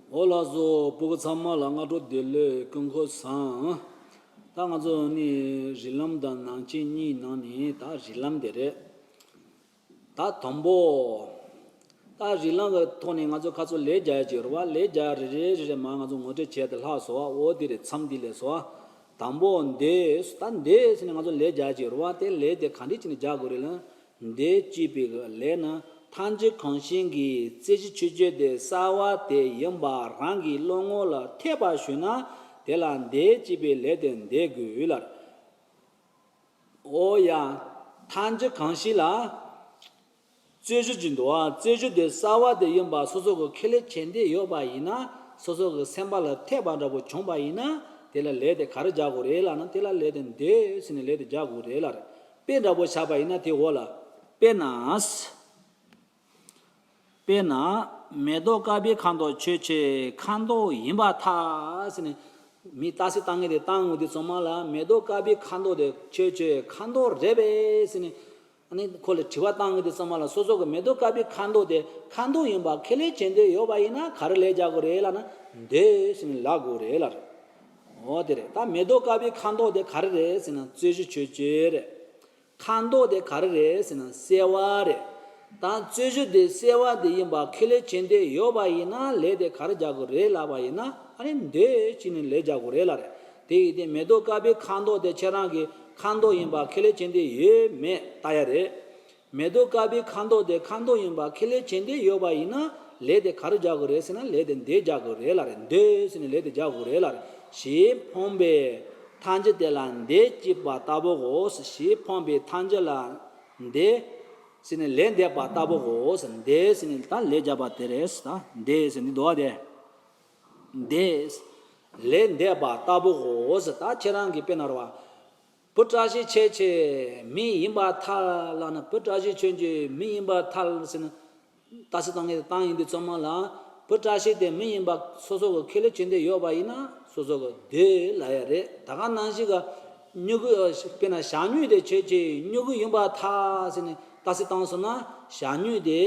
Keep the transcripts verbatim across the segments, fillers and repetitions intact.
འོ་ལགས་སོ། ཕྲུ་གུ་ཚང་མ་ལ་སྔ་དྲོ་བདེ་ལེགས། སྐུ་ཁམས་བཟང་། ད་ང་ཚོ་ནི་རིགས་ལམ་དང་ནང་ཆོས་གཉིས་ནང་ནས་ད་རིགས་ལམ་དེ་རེད། ད་དང་པོ། ད་རིགས་ལམ་གྱི་ཐོག་ནས་ང་ཚོ་ཁ་ཚོ་ལས་རྒྱག་ཡ་ཅིག་ཡོད་རེད་བ། ལས་རྒྱག་རེ་རེ་རེ་རེ་མར་ང་ཚོ་ངོ་སྤྲོད་བྱས་ཏེ་ལྷག་སོང་བ། འོ་དེ་རེད། མཚམས་འདི་ལས་སོ། དང་པོ་འདས། ད་འདས་ཟེར་ནས་ང་ཚོ་ལས་རྒྱག་ཅིག་ཡོད་རེད་བ། དེ་ལས་དེ་ག་འདྲ་བྱས་ནས་རྒྱག་དགོས་རེད་ལབ་ན། འདས་ཅེས་པའི་ལས་ནི་ཐལ་འགྱུར་གང་ཞིག་གི་རྩོད་གཞི་ཆོས་ཅན་དེ་གསལ་བ་དེ་ཡིན་པ་རང་གི་བློ་ངོ་ལ་འཐད་པར་ཞུས་ན། དེ་ལ་འདས་ཅེས་པའི་ལས་དེ་འདས་དགོས་ལ། འོ་ཡ། ཐལ་འགྱུར་གང་ཞིག་ལ། རྩོད་གཞི་ཅིག་འདུག་ཨ། རྩོད་གཞི་དེ་གསལ་བ་དེ་ཡིན་པ་སོ་སོ་གི་ཁས་ལེན་བྱེད་འདོད་ཡོད་པ་ཡིན་ན། སོ་སོ་གི་སེམས་པ་ལ་འཐད་པ་འདྲ་པོ་བྱུང་བ་ཡིན་ན། དེ་ལ་ལས་དེ་ག་རེ་རྒྱག་དགོས་རེད་ལབ་ན། དེ་ལ་ལས་དེ་འདས་ཟེར་ནས་ལས་དེ་རྒྱག་དགོས་རེད་ལབ་རེད། དཔེ་འདྲ་པོ་བཞག་པ་ཡིན་ན་དེ་འོ་ལ། དཔེར་ན། དཔེར་ན། མེ་ཏོག་དཀར་པོའི་ཁ་མདོག་ཆོས་ཅན་ཁ་མདོག་ཡིན་པར་ཐལ་ཟེར་ནས། མི་རྟགས་གསལ་བཏང་མཁན་དེ་བཏང་ཡོང་དུས་ཙམ་པ་ལ། མེ་ཏོག་དཀར་པོའི་ཁ་མདོག་དེ་ཆོས་ཅན་ཁ་མདོག་རེད་པས་ཟེར་ནས། ཨ་ནི་ཁོ་ལ་དྲི་བ་བཏང་ཡོང་དུས་ཙམ་པ་ལ། སོ་སོ་གི་མེ་ཏོག་དཀར་པོའི་ཁ་མདོག་དེ་ཁ་མདོག་ཡིན་པ་ཁས་ལེན་བྱེད་འདོད་ཡོད་པ་ཡིན་ན། ག་རེ་ལས་རྒྱག་དགོས་རེད་ལབ་ན། འདས་ཟེར་ནས་ལབ་དགོས་རེད་ལབ་རེད། འོ་དེ་རེད། ད་མེ་ཏོག་དཀར་པོའི་ཁ་མདོག་དེ་ག་རེ་རེད་ཟེར་ན། རྩོད་གཞི་ཆོས་ཅན་རེད། ཁ་མདོག་དེ་ག་རེ་རེད་ཟེར་ན། གསལ་བ་རེད། ད་རྩོད་གཞི་དེ་གསལ་བ་དེ་ཡིན་པ་ཁས་ལེན་བྱེད་འདོད་ཡོད་པ་ཡིན་ན། ལས་དེ་ག་རེ་རྒྱག་དགོས་རེད་ལབ་པ་ཡིན་ན། ཨ་ནི་འདས་ཅེས་ནས་ལས་རྒྱག་དགོས་རེད་ལབ་རེད། དེ་ཡིན་དུས་མེ་ཏོག་དཀར་པོའི་ཁ་མདོག་དེ་ཁྱེད་རང་གི་ཁ་མདོག་ཡིན་པ་ཁས་ལེན་བྱེད་འདོད་ཡོད་མེད་ལྟ་ཡ་རེད། མེ་ཏོག་དཀར་པོའི་ཁ་མདོག་དེ་ཁ་མདོག་ཡིན་པ་ཁས་ལེན་བྱེད་འདོད་ཡོད་པ་ཡིན་ན། ལས་དེ་ག་རེ་རྒྱག་དགོས་རེད་ཟེར་ན། ལས་དེ་འདས་རྒྱག་དགོས་རེད་ལབ་རེད། འདས་ཟེར་ནས་ལས་དེ་རྒྱག་དགོས་རེད་ལབ་རེད། ཞེས་འཕངས་པའི་ཐལ་འགྱུར་དེ་ལ་འདས་ཅེས་པ་ལྟ་བུའོ། ཞེས་འཕངས་པའི་ཐལ་འགྱུར་ལ་འདས་ཟེར་ནས་ལས་འདས་པ་ལྟ་བུའོ། འདས་ཟེར་ནས་ད་ལས་རྒྱག་པ་དེ་རེད། ད་འདས་ཟེར་ནས་འདུག་བ་དེ། འདས། ལས་འདས་པ་ལྟ་བུའོ། ད་ཁྱེད་རང་གིས་དཔེར་ན་རེད་བ། བུ་བཀྲ་ཤིས་ཁྱེད་ཀྱི་མི་ཡིན་པར་ཐལ་ལབ་ན། བུ་བཀྲ་ཤིས་ཁྱོད་ཀྱི་མི་ཡིན་པར་ཐལ་ཟེར་ན། རྟགས་གསལ་བཏང་མཁན་བཏང་ཡོང་དུས་ཙམ་པ་ལ། བུ་བཀྲ་ཤིས་དེ་མི་ཡིན་པ་སོ་སོ་གི་ཁས་ལེན་བྱེད་འདོད་ཡོད་པ་ཡིན་ན། སོ་སོ་གི་འདས་ལབ་ཡ་རེད། ད་ག་ནང་བཞིན་གི་མྱུ་གུ། དཔེར་ན་ཞྭ་སྨྱུག་དེ་ཁྱོད་ཀྱི་མྱུ་གུ་ཡིན་པར་ཐལ་ཟེར་ནས་རྟགས་གསལ་བཏང་སོང་ན། ཞྭ་སྨྱུག་དེ་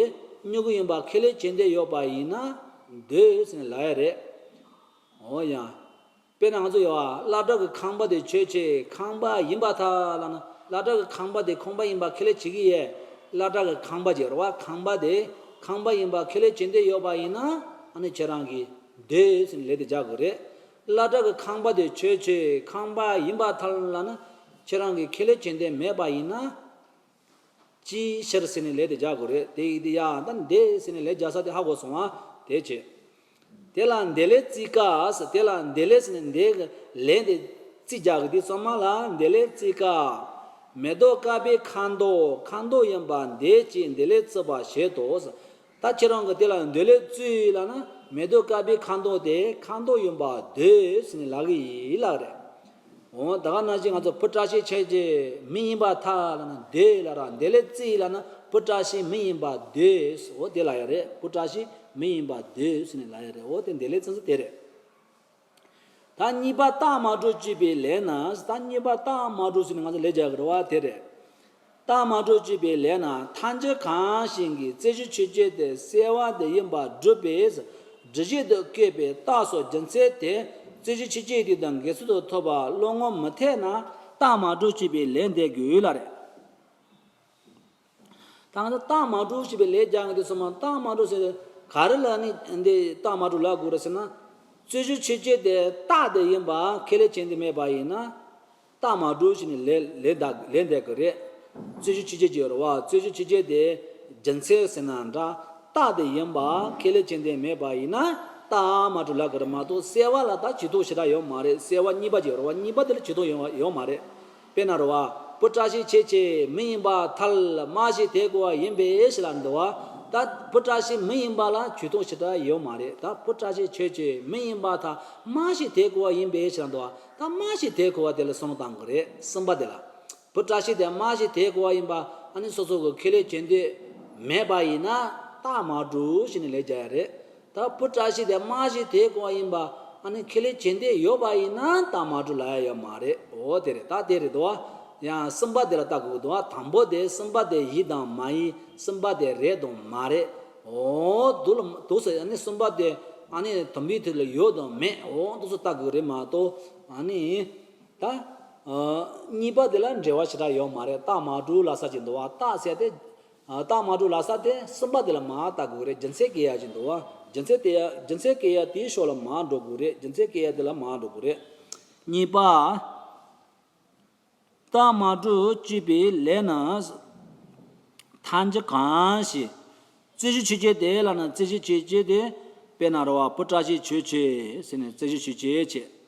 མྱུ་གུ་ཡིན་པ་ཁས་ལེན་བྱེད་འདོད་ཡོད་པ་ཡིན་ན། འདས་ཟེར་ནས་ལབ་ཡ་རེད། འོ་ཡ། དཔེར་ན་ང་ཚོ་ཡོད་བ། སློབ་གྲྭ་གི་ཁང་པ་དེ་ཁྱོད་ཀྱི་ཁང་པ་ཡིན་པར་ཐལ་ལབ་ན། སློབ་གྲྭ་གི་ཁང་པ་དེ་ཁང་པ་ཡིན་པ་ཁས་ལེན་བྱེད་ཀྱི་ཡོད། སློབ་གྲྭ་གི་ཁང་པ་ཅིག་ཡོད་རེད་བ། ཁང་པ་དེ་ཁང་པ་ཡིན་པ་ཁས་ལེན་བྱེད་འདོད་ཡོད་པ་ཡིན་ན། ཨ་ནི་ཁྱེད་རང་གིས་འདས་ཟེར་ནས་ལས་དེ་རྒྱག་དགོས་རེད། སློབ་གྲྭ་གི་ཁང་པ་དེ་ཁྱོད་ཀྱི་ཁང་པ་ཡིན་པར་ཐལ་ལབ་ན། ཁྱེད་རང་གིས་ཁས་ལེན་བྱེད་འདོད་མེད་པ་ཡིན་ན། ཅིའི་ཕྱིར་ཟེར་ནས་ལས་དེ་རྒྱག་དགོས་རེད། དེ་ཡིན་དུས་ཡ། ད་འདས་ཟེར་ནས་ལས་རྒྱག་ས་དེ་ཧ་གོ་སོང་བ། དེ་བྱས། དེ་ལ་འདས་ལས་བརྩི་དཀའ་ཟེར། དེ་ལ་འདས་ལས་ཟེར་ནས་འདས་ཀྱི་ལན་དེ་རྩིས་རྒྱག་གི་དུས་ཙམ་པ་ལ། འདས་ལས་བརྩི་དཀའ། མེ་ཏོག་དཀར་པོའི་ཁ་མདོག་ཁ་མདོག་ཡིན་པ་འདས་ཀྱིས་འདས་ལས་བརྩི་བར་བྱེད་དོ་ཟེར། ད་ཁྱེད་རང་གིས་དེ་ལ་འདས་ལས་བརྩི་ལབ་ན། མེ་ཏོག་དཀར་པོའི་ཁ་མདོག་དེ་ཁ་མདོག་ཡིན་པ་འདས་ཟེར་ནས་ལབ་ཀྱི་ཡིན་ལབ་རེད། འོ། ད་ག་ནང་བཞིན་ང་ཚོ་བུ་བཀྲ་ཤིས་ཁྱེད་ཀྱི་མི་ཡིན་པར་ཐལ་ལབ་ན་འདས་ལབ་ར། འདས་ལས་བརྩི་ལབ་ན་བུ་བཀྲ་ཤིས་མི་ཡིན་པ་འདས། འོ་དེ་ལབ་ཡ་རེད། བུ་བཀྲ་ཤིས་མི་ཡིན་པ་འདས་ཟེར་ནས་ལབ་ཡ་རེད། འོ་དེ་འདས་ལས་བརྩི་ས་དེ་རེད། ད་གཉིས་པ་རྟགས་མ་གྲུབ་ཅེས་པའི་ལན་ན། ད་གཉིས་པ་རྟགས་མ་གྲུབ་ཟེར་ནས་ང་ཚོ་ལས་རྒྱག་གི་རེད་བ། དེ་རེད། རྟགས་མ་གྲུབ་ཅེས་པའི་ལན་ན། ཐལ་འགྱུར་གང་ཞིག་གི་རྩོད་གཞི་ཆོས་ཅན་དེ་གསལ་བ་དེ་ཡིན་པར་སྒྲུབ་པའི་སྒྲུབ་བྱེད་དུ་བཀོད་པའི་རྟགས་སོགས་རྒྱུ་མཚན་དེ་རྩོད་གཞི་ཆོས་ཅན་དེ་དང་འགལ་ཚུལ་དུ་ཐོབ་པ་བློ་ངོར་མི་འཐད་ན། རྟགས་མ་གྲུབ་ཅེས་པའི་ལན་འདེབས་དགོས་ལ་རེད། ད་ང་ཚོ་རྟགས་མ་གྲུབ་ཅེས་པའི་ལན་རྒྱག་མཁན་དེ་ཚང་མ་རྟགས་མ་གྲུབ་ཟེར། ག་རེ་ལ་ནི་འདི་རྟགས་མ་གྲུབ་ལབ་དགོས་རེད་ཟེར་ན། རྩོད་གཞི་ཆོས་ཅན་དེ་རྟགས་དེ་ཡིན་པ་ཁས་ལེན་བྱེད་འདོད་མེད་པ་ཡིན་ན། རྟགས་མ་གྲུབ་ཟེར་ནས་ལན་ལན་འདེབས་ལན་འདེབས་དགོས་རེད། རྩོད་གཞི་ཆོས་ཅན་ཅིག་ཡོད་རེད་བ། རྩོད་གཞི་ཆོས་ཅན་དེ་རྒྱུ་མཚན་ཟེར་ན་འདྲ། རྟགས་དེ་ཡིན་པ་ཁས་ལེན་བྱེད་འདོད་མེད་པ་ཡིན་ན། རྟགས་མ་གྲུབ་ལབ་དགོས་རེད་མ་གཏོགས། གསལ་བ་ལ་ད་ཇུས་གཏོགས་ཞེ་དྲག་ཡོད་མ་རེད། གསལ་བ་གཉིས་པ་ཅིག་ཡོད་རེད་བ། གཉིས་པ་དེ་ལ་ཇུས་གཏོགས་ཡོད་ཡོད་མ་རེད། དཔེར་ན་རེད་བ། བུ་བཀྲ་ཤིས་ཁྱེད་ཀྱི་མི་ཡིན་པར་ཐལ། སྨྲ་ཤེས་དེ་གོ་བ་ཡིན་པས་ཞེས་ལབ་འདུག་བ། ད་བུ་བཀྲ་ཤིས་མི་ཡིན་པ་ལ་ཇུས་གཏོགས་ཞེ་དྲག་ཡོད་མ་རེད། ད་བུ་བཀྲ་ཤིས་ཁྱེད་ཀྱི་མི་ཡིན་པར་ཐལ། སྨྲ་ཤེས་དེ་གོ་བ་ཡིན་པས་ཞེས་ལབ་འདུག་བ། ད་སྨྲ་ཤེས་དེ་གོ་བ་དེ་ལ་བསམ་བློ་བཏང་དགོས་རེད། གསུམ་པ་དེ་ལ། བུ་བཀྲ་ཤིས་དེ་སྨྲ་ཤེས་དེ་གོ་བ་ཡིན་པ། ཨ་ནི་སོ་སོ་གི་ཁས་ལེན་བྱེད་འདོད་མེད་པ་ཡིན་ན། རྟགས་མ་གྲུབ་ཟེར་ནས་ལན་རྒྱག་ཡ་རེད། ད་བུ་བཀྲ་ཤིས་དེ་སྨྲ་ཤེས་དེ་གོ་བ་ཡིན་པ། ཨ་ནི་ཁས་ལེན་བྱེད་འདོད་ཡོད་པ་ཡིན་ན་རྟགས་མ་གྲུབ་ལབ་ཡ་ཡོད་མ་རེད། འོ་དེ་རེད། ད་དེ་རེད་དོ། ཡང་གསུམ་པ་དེ་ལ་ལྟ་དགོས་འདུག་བ། དང་པོ་དེ་གསུམ་པ་དེ་ཡིན་དང་མ་ཡིན། གསུམ་པ་དེ་རེད་དང་མ་རེད། འོ་འདུག་ལ་འདུག་ཟེར། ཨ་ནི་གསུམ་པ་དེ་ ཨ་ནི་དམ་པའི་ཐོག་ལ་ཡོད་དང་མེད་འོ་འདུག་སེ་ལྟ་དགོས་རེད་མ་གཏོགས། ཨ་ནི་ད་ཨ་གཉིས་པ་དེ་ལ་འབྲེལ་བ་ཞེ་དྲག་ཡོད་མ་རེད། རྟགས་མ་གྲུབ་ལབ་ས་ཅིག་འདུག་བ། རྟགས་ཟེར་དེ་ཨ་རྟགས་མ་གྲུབ་ལབ་ས་དེ་གསུམ་པ་དེ་ལ་མར་ལྟ་དགོས་རེད། རྒྱུ་མཚན་སྐྱེ་ཡ་ཅིག་འདུག་བ། རྒྱུ་མཚན་དེ་ཡ་རྒྱུ་མཚན་སྐྱེ་ཡ་དེའི་ཕྱོགས་ལ་མར་འགྲོ་དགོས་རེད། རྒྱུ་མཚན་སྐྱེ་ཡ་དེ་ལ་མར་འགྲོ་དགོས་རེད། གཉིས་པ། རྟགས་མ་གྲུབ་ཅེས་པའི་ལན་ནི། ཐལ་འགྱུར་གང་ཞིག་རྩོད་གཞི་ཆོས་ཅན་དེ་ལབ་ན། རྩོད་གཞི་ཆོས་ཅན་དེ་དཔེར་ན་རེད་བ། བུ་བཀྲ་ཤིས་ཆོས་ཅན་ཟེར་ནས་རྩོད་གཞི་ཆོས་ཅན་བྱས།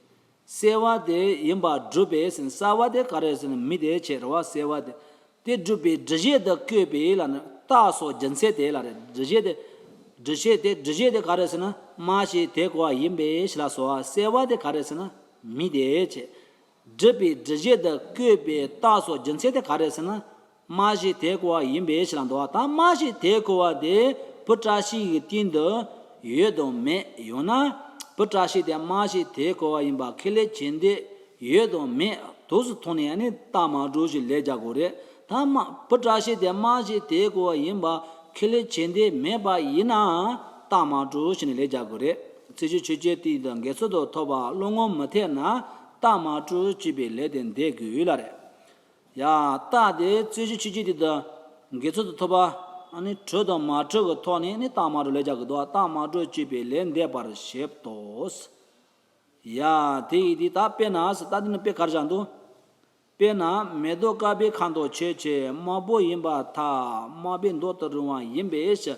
གསལ་བ་དེ་ཡིན་པར་སྒྲུབ་པའི་ཟེར་ནས། གསལ་བ་དེ་ག་རེ་ཟེར་ན་མི་དེ་བྱས་རེད་བ། གསལ་བ་དེ་དེ་སྒྲུབ་པའི་སྒྲུབ་བྱེད་དུ་བཀོད་པའི་ལབ་ན། རྟགས་སོགས་རྒྱུ་མཚན་དེ་ལ་རེད། སྒྲུབ་བྱེད་དེ་སྒྲུབ་བྱེད་དེ་སྒྲུབ་བྱེད་དེ་ག་རེ་ཟེར་ན། སྨྲ་ཤེས་དེ་གོ་བ་ཡིན་པའི་ཕྱིར་ལ་སོགས་པ། གསལ་བ་དེ་ག་རེ་ཟེར་ན་མི་དེ་བྱས། སྒྲུབ་པའི་སྒྲུབ་བྱེད་དུ་བཀོད་པའི་རྟགས་སོགས་རྒྱུ་མཚན་དེ་ག་རེ་ཟེར་ན། སྨྲ་ཤེས་དེ་གོ་བ་ཡིན་པའི་ཕྱིར་ལ་འདུག་བ། ད་སྨྲ་ཤེས་དེ་གོ་བ་དེ་བུ་བཀྲ་ཤིས་ཀྱི་སྟེང་དུ་ཡོད་དམ་མེད། ཡང་ན་བུ་བཀྲ་ཤིས་དེ་སྨྲ་ཤེས་དེ་གོ་བ་ཡིན་པ་ཁས་ལེན་བྱེད་འདོད་ཡོད་དམ་མེད་འདུག་སེ་མཐོང་ནས། ཨ་ནི་རྟགས་མ་གྲུབ་ཞེས་ལན་རྒྱག་དགོས་རེད། ད་སྨྲ་བུ་བཀྲ་ཤིས་དེ་སྨྲ་ཤེས་དེ་གོ་བ་ཡིན་པ་ཁས་ལེན་བྱེད་འདོད་མེད་པ་ཡིན་ན་རྟགས་མ་གྲུབ་ཞེས་ནས་ལན་རྒྱག་དགོས་རེད། རྩོད་གཞི་ཆོས་ཅན་སྟེང་དུ་འགལ་ཚུལ་དུ་ཐོབ་པ་བློ་ངོར་མི་འཐད་ན་རྟགས་མ་གྲུབ་ཅེས་པའི་ལན་དེ་འདེབས་དགོས་ལ་རེད། ཡ། རྟགས་དེ་རྩོད་གཞི་ཆོས་ཅན་སྟེང་དུ་འགལ་ཚུལ་དུ་ཐོབ་པ། ཨ་ནི་གྲུབ་དང་མ་གྲུབ་ཀྱི་ཐོག་ནས་ནི་རྟགས་མ་གྲུབ་ལན་རྒྱག་དགོས་འདུག་རྟགས་མ་གྲུབ་ཅེས་པའི་ལན་འདེབས་པར་བྱེད་དོ། ཡ། དེ་ཡིན་དུས་ད་དཔེར་ན་ཟེར། ད་འདི་ནི་དཔེ་ག་རེ་བཞག་འདུག་དཔེར་ན་མེ་ཏོག་དཀར་པོའི་ཁ་མདོག་ཆོས་ཅན། དམར་པོ་ཡིན་པར་ཐལ། དམར་པོའི་མདོག་ཏུ་རུང་བ་ཡིན་པའི་ཕྱིར།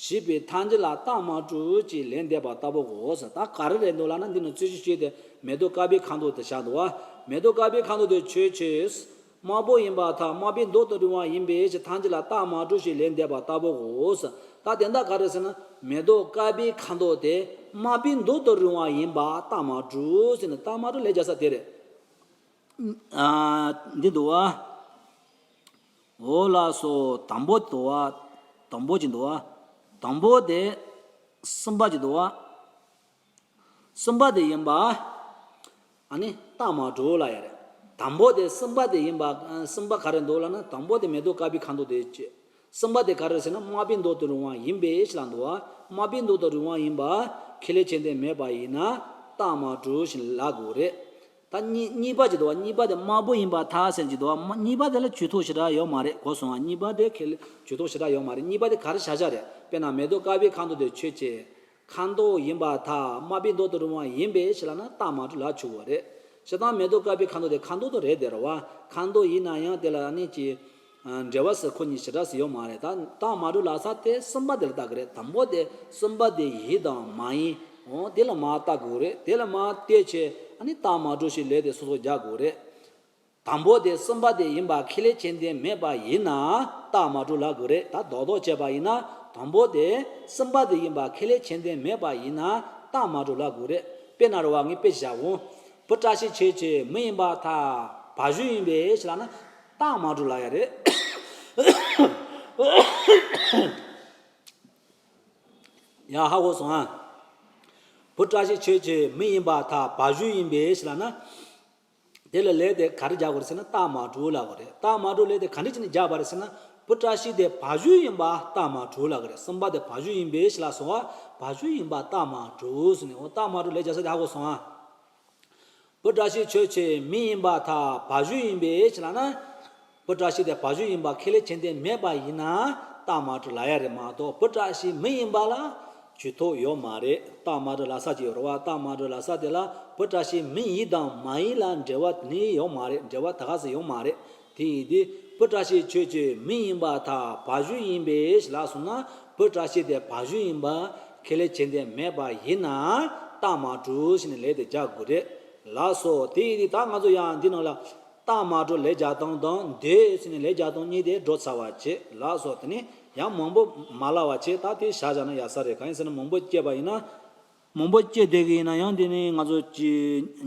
ཞེས་པའི་ཐལ་འགྱུར་ལ་རྟགས་མ་གྲུབ་ཅེས་ལན་འདེབས་པ་ལྟ་བུའོ་ཟེར། ད་ག་རེ་རེད་འདུག་ལབ་ན། འདི་ནི་རྩོད་གཞི་ཆོས་ཅན་དེ་མེ་ཏོག་དཀར་པོའི་ཁ་མདོག་དེ་བཞག་འདུག་བ། མེ་ཏོག་དཀར་པོའི་ཁ་མདོག་དེ་ཆོས་ཅན། དམར་པོ་ཡིན་པར་ཐལ། དམར་པོའི་མདོག་ཏུ་རུང་བ་ཡིན་པའི་ཕྱིར། ཐལ་འགྱུར་ལ་རྟགས་མ་གྲུབ་ཞེས་ལན་འདེབས་པ་ལྟ་བུའོ་ཟེར། ད་དེ་འདྲ་ག་རེ་ཟེར་ན། མེ་ཏོག་དཀར་པོའི་ཁ་མདོག་དེ་དམར་པོའི་མདོག་ཏུ་རུང་བ་ཡིན་པ་རྟགས་མ་གྲུབ་ཟེར་ནས་རྟགས་མ་གྲུབ་ལན་རྒྱག་ས་དེ་རེད། ཨ། འདི་འདུག་བ། འོ་ལགས་སོ། དང་པོ་འདུག་བ། དང་པོ་ཅིག་འདུག་བ། དང་པོ་དེ་གསུམ་པ་ཅིག་འདུག་བ། གསུམ་པ་དེ་ཡིན་པ། ཨ་ནི་རྟགས་མ་གྲུབ་ལབ་ཡ་རེད། དང་པོ་དེ་གསུམ་པ་དེ་ཡིན་པ། གསུམ་པ་ག་རེ་འདུག་ལབ་ན། དང་པོ་དེ་མེ་ཏོག་དཀར་པོའི་ཁ་མདོག་དེ་བྱས། གསུམ་པ་དེ་ག་རེ་ཟེར་ན། དམར་པོའི་མདོག་ཏུ་རུང་བ་ཡིན་པའི་ཕྱིར་ལ་འདུག་བ། དམར་པོའི་མདོག་ཏུ་རུང་བ་ཡིན་པ་ཁས་ལེན་བྱེད་འདོད་མེད་པ་ཡིན་ན་རྟགས་མ་གྲུབ་ཞེས་ལབ་དགོས་རེད། ད་གཉིས་གཉིས་པ་ཅིག་འདུག་བ། གཉིས་པ་དེ་དམར་པོ་ཡིན་པར་ཐལ་ཟེར་གྱི་འདུག་བ། མ་གཉིས་པ་དེ་ལ་ཇུས་གཏོགས་ཞེ་དྲག་ཡོད་མ་རེད། གོ་སོང་ང་། གཉིས་པ་དེ་ཁས་ལེན་ཇུས་གཏོགས་ཞེ་དྲག་ཡོད་མ་རེད། གཉིས་པ་དེ་ག་རེ་བྱ་བྱ་རེད། དཔེར་ན་མེ་ཏོག་དཀར་པོའི་ཁ་མདོག་དེ་ཆོས་ཅན། ཁ་མདོག་ཡིན་པར་ཐལ། དམར་པོའི་མདོག་ཏུ་རུང་བ་ཡིན་པའི་ཕྱིར་ལབ་ན་རྟགས་མ་གྲུབ་ལབ་ཆོག་གི་རེད། བྱས་ཙང་མེ་ཏོག་དཀར་པོའི་ཁ་མདོག་དེ་ཁ་མདོག་དེ་རེད་དེ་རེད་བ། ཁ་མདོག་ཡིན་ན་ཡང་དེ་ལ་ཨ་ནི་ཅིག་ཨ། འབྲེལ་བ་ཟེར་ཁོ་གཉིས་ཞེ་དྲག་ཟེར་ཡོད་མ་རེད། ད་རྟགས་མ་གྲུབ་ལབ་ས་དེ་གསུམ་པ་དེ་ལ་ལྟ་གི་རེད། དང་པོ་དེ་གསུམ་པ་དེ་ཡིན་དང་མ་ཡིན། འོ་དེ་ལ་མར་ལྟ་དགོས་རེད། དེ་ལ་མར་བལྟས་བྱས་ཨ་ནི་རྟགས་མ་གྲུབ་ཞེས་ལན་དེ་སོ་སོ་རྒྱག་དགོས་རེད། དང་པོ་དེ་གསུམ་པ་དེ་ཡིན་པ་ཁས་ལེན་བྱེད་འདོད་མེད་པ་ཡིན་ན་རྟགས་མ་གྲུབ་ལབ་དགོས་རེད། ད་རྡོག་རྡོག་བྱས་པ་ཡིན་ན། དང་པོ་དེ་གསུམ་པ་དེ་ཡིན་པ་ཁས་ལེན་བྱེད་འདོད་མེད་པ་ཡིན་ན་རྟགས་མ་གྲུབ་ལབ་དགོས་རེད། དཔེར་ན་རེད་བ། ངས་དཔེ་བཞག་འོང་། བུ་བཀྲ་ཤིས་ཆོས་ཅན། མི་ཡིན་པར་ཐལ། བ་ཕྱུགས་ཡིན་པའི་ཕྱིར་ལབ་ན་རྟགས་མ་གྲུབ་ལབ་ཡ་རེད། ཡ། ཧ་གོ་སོང་ཨ། བུ་བཀྲ་ཤིས་ཆོས་ཅན། མི་ཡིན་པར་ཐལ། བ་ཕྱུགས་ཡིན་པའི་ཕྱིར་ལབ་ན། དེ་ལ་ལན་དེ་ག་རེ་རྒྱག་དགོས་རེད་ཟེར་ན་རྟགས་མ་གྲུབ་ལབ་དགོས་རེད། རྟགས་མ་གྲུབ་ལན་དེ་ག་འདྲ་བྱས་ནས་རྒྱག་པ་རེད་ཟེར་ན། བུ་བཀྲ་ཤིས་དེ་བ་ཕྱུགས་ཡིན་པ་རྟགས་མ་གྲུབ་ལབ་དགོས་རེད། གསུམ་པ་དེ་བ་ཕྱུགས་ཡིན་པའི་ཕྱིར་ལ་སོང་བ། བ་ཕྱུགས་ཡིན་པ་རྟགས་མ་གྲུབ་ཟེར་ནས། འོ་རྟགས་མ་གྲུབ་ལན་རྒྱག་ས་དེ་ཧ་གོ་སོང་ཨ། བུ་བཀྲ་ཤིས་ཆོས་ཅན། མི་ཡིན་པར་ཐལ། བ་ཕྱུགས་ཡིན་པའི་ཕྱིར་ལབ་ན། བུ་བཀྲ་ཤིས་དེ་བ་ཕྱུགས་ཡིན་པ་ཁས་ལེན་བྱེད་འདོད་མེད་པ་ཡིན་ན་རྟགས་མ་གྲུབ་ལབ་ཡ་རེད་མ་གཏོགས། བུ་བཀྲ་ཤིས་མི་ཡིན་པ་ལ་ཇུས་གཏོགས་ཡོད་མ་རེད། རྟགས་མ་གྲུབ་ལབ་ས་ཅིག་ཡོད་རེད་བ། རྟགས་མ་གྲུབ་ལབ་ས་དེ་ལ་བུ་བཀྲ་ཤིས་མི་ཡིན་དང་མ་ཡིན་ལ་འབྲེལ་བ་ནི་ཡོད་མ་རེད། འབྲེལ་བ་ད་ག་ཟེ་ཡོད་མ་རེད། དེ་ཡིན་དུས་བུ་བཀྲ་ཤིས་ཆོས་ཅན། མི་ཡིན་པར་ཐལ། བ་ཕྱུགས་ཡིན་པའི་ཕྱིར་ལབ་སོང་ན། བུ་བཀྲ་ཤིས་དེ་བ་ཕྱུགས་ཡིན་པ་ཁས་ལེན་བྱེད་འདོད་མེད་པ་ཡིན་ན་རྟགས་མ་གྲུབ་ཟེར་ནས་ལན་དེ་རྒྱག་དགོས་རེད། ལགས་སོ། དེ་ཡིན་དུས་ད་ང་ཚོ་ཡང་འདི་ནང་ལ་རྟགས་མ་གྲུབ་ལན་རྒྱག་སྟངས་དང་འདོད་ཟེར་ནས་ལན་རྒྱག་སྟངས་གཉིས་དེ་འགྲོ་ཚར་བ་བྱེད། ལགས་སོ། དེ་ནས་ཡང་མང་པོ་མ་ལབ་པ་བྱེད། ད་དེ་བཞག་བཞག་ན་ཡག་ས་རེད། གང་ཡིན་ཟེར་ན་མང་པོ་སྐྱེས་པ་ཡིན་ན། མང་པོ་སྐྱེས་བསྡད་ཀྱི་ཡིན་ན་ཡང་དེ་ནི་ང་ཚོ་ཀྱི་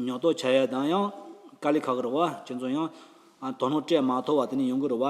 ཉོག་ཏོག་བྱ་ཡ་དང་ཡང་དཀའ་ལས་ཁག་གི་རེད་བ། ཁྱེད་ཚོ་ཡང་ཨ་དོ་སྣང་སྤྲད་མ་ཐུབ་པ་དེ་ནི་ཡོང་གི་རེད་བ།